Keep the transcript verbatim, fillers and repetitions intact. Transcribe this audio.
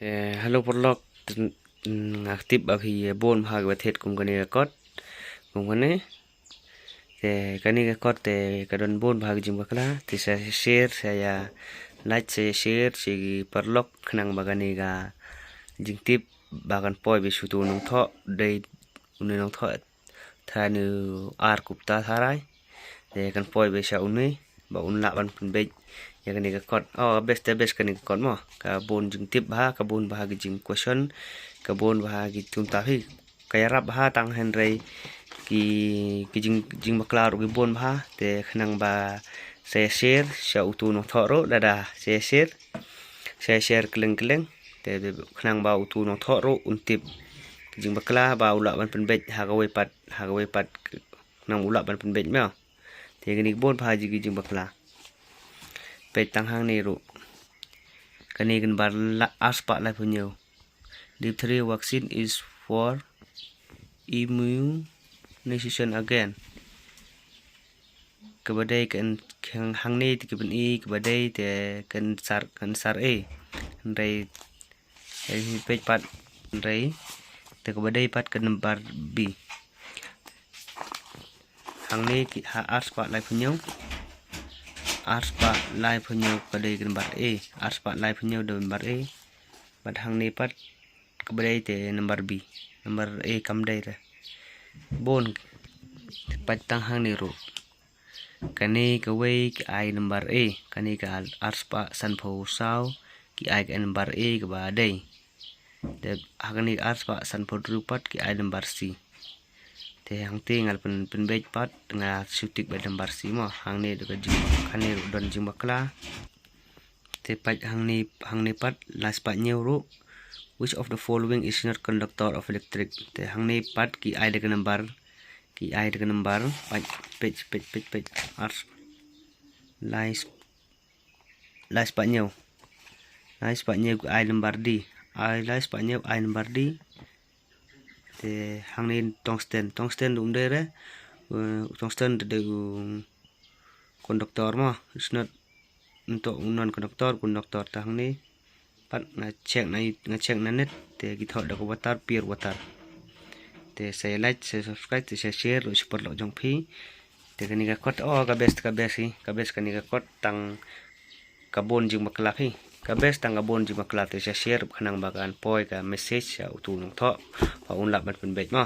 Te hello paralok, nga tip ba phi bun bha kiba thied kum kane ka kot, kum kane. Te kane ka kot te ka don bun bha ki jingbakla, te sa share, sa ïa like, sa share sha ki paralok khnang ba kane ka jingtip ba kan poi beit sha utu u nongthoh, dei une u nongthoh thrang ne ar kupta tharai. Te kan poi beit sha une ba un lah ban pynbeit ïa kane ka kot. Oh, best te best kane ka kot mo. Ka bun jingtip bha, ka bun bha ki jingquestion, ka bun bha ki tum ta hi. Ka ïarap bha tang hynrei ki, ki jing, jingbakla ruh ki bun bha, te khnang ba sa share sha utu u nongthoh ruh, lada sa share, sa share kylleng kylleng. Te khnang ba utu u nongthoh ruh un tip ki jingbakla ba u lah ban pynbeit ha kawei pat, ha kawei pat, khnang u lah ban pynbeit mo. Te kane ka bun bha ji ki jingbakla. Peit tang hangne ruh. Kane kan bar la arspah laiphew hynñiew. Diphtheria vaccine is for immunization again. Kaba dei kan khang hangne te ki pyni kaba dei te kan sar, kan sar A. Hynrei, hynrei peit pat hynrei te kaba dei pat kan nambar B. Hangne ki ha arspah laiphew hynñiew. Arspah laiphew hynñiew ka dei ka nambar A. Arspah laiphew hynñiew da nambar A. Bad hangne pat kaba dei te nambar B. Nambar A kam dei re. Bun. Peit tang hangne ruh. Kane kawei ki ai nambar A. Kane ka arspah sanphew saw ki ai ka nambar A kaba dei. Te ha kane arspah sanphew hynriew pat ki ai nambar C. Te hangte nga la pyn, pynbeit pat nga shu tick beit nambar C mo. Hangne da ka jing, hangne ruh don jingbakla. Te peit hangne, hangne pat laispah hynñiew ruh. Which of the following is not conductor of electric? Te hangne pat ki ai da ka nambar, ki ai da ka nambar. Peit, peit, peit, peit, peit. Ars, lais, laispah hynñiew. Laispah hynñiew ki ai nambar D. Ai laispah hynñiew ai nambar D. Te hangne tungsten, tungsten um dei re. Eh, tungsten dei u conductor mo. It's not, nto u non conductor, conductor. Te hangne pat nga check na, nga check na net te ki thoh da ka water, pure water. Te sa like, sa subscribe, te sa share ruh sha ki paralok jong phi. Te kane ka kot, oh, ka best, ka best hi, ka best kane ka kot tang ka bun jingbakla hi. Ka best tang ka bun jingbakla, te sa share ruh khnang ba kan poi ka message sha utu u nongthoh ba un lah ban pynbeit mo.